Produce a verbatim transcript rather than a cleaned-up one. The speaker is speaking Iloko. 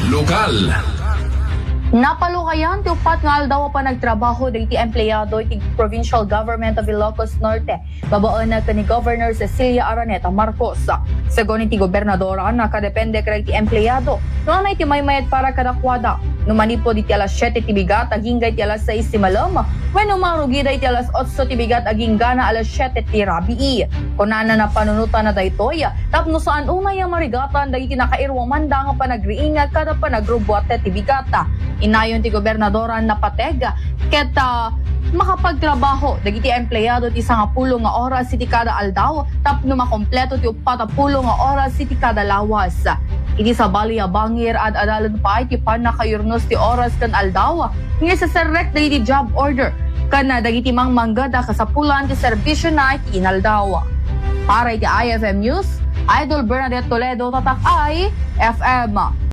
Lokal. Napalukayan ti uppat nga aldaw a panagtrabaho dagiti empleyado iti Provincial Government of Ilocos Norte babaen ken ni Governor Cecilia Araneta Marcos. Segun iti gobernadora, nakadepende kadagiti empleyado no ania ti maymayat para kadakuada. No manipud iti alas siete ti bigat agingga iti alas sais ti malem, wenno marugida iti alas otso ti bigat aginggana alas siete ti rabii. Kunana, napanunotna daytoy tapno saan unay a marigatan dagiti nakairuamanda nga panagriing kada panagrubbuat ti bigat. Inayon ti gobernadora, napateg ket, ah, makapagtrabaho dagiti empleyado ti sangapulo nga oras iti kada aldaw tapno makompleto ti uppat a pulo nga oras iti kada lawas. Iti sabali a bangir, ad-adalen pay ti pannakayurnos ti oras ken aldaw nga iseserrek dagiti job order ken dagiti mangmangged a kasapulan ti serbisiona iti inaldaw. Para iti I F M News, Idol Bernadette Toledo, Tatak I F M.